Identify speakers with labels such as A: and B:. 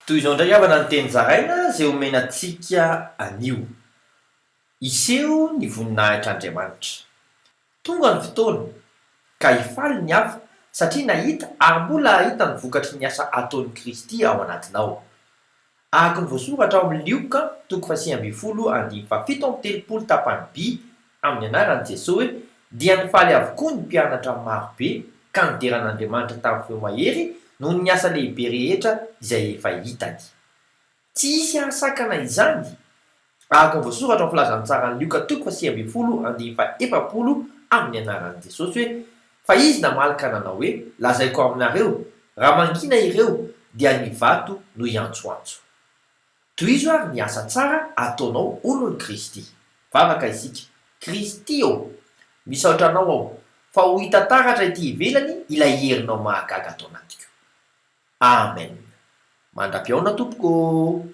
A: Toy izao indray havana ny teny zaraina izay omena antsika anio. Hiseho ny voninahitr'Andriamanitra. Tonga ny fotoana, ka hifaly ny hafa satria nahita ary mbola hahita ny vokatry ny asa ataon'i Kristy ao anatinao. Araka ny voasoratra ao amin'ny Lioka toko fahasivy ambinifolo andininy fahafito amby telopolo tapany by amin'ny anaran'i Jesoa hoe, Dia nifaly avokoa ny mpianatra maro be ka nidera an'Andriamanitra tamin'ny feo mahery noho ny asa lehibe rehetra izay efa hitany. Tsy hisy hahasakana izany, araka ny voasoratra ao amin'ny Filazantsaran'i Lioka toko fahasivy ambinifolo andininy fahaefapolo amin'ny anaran'i Jesosy hoe, Fa izy namaly ka nanao hoe, Lazaiko aminareo, raha mangina ireo, dia ny vato no hiantsoantso. Tohizo ary ny asa tsara ataonao olon'i Kristy. Vavaka isika. Kristy ô! Misaotra Anao aho, fa ho hita taratra ety ivelany ilay herinao mahagaga ato anatiko. Amen. Mandra-pihaona tompoko ô!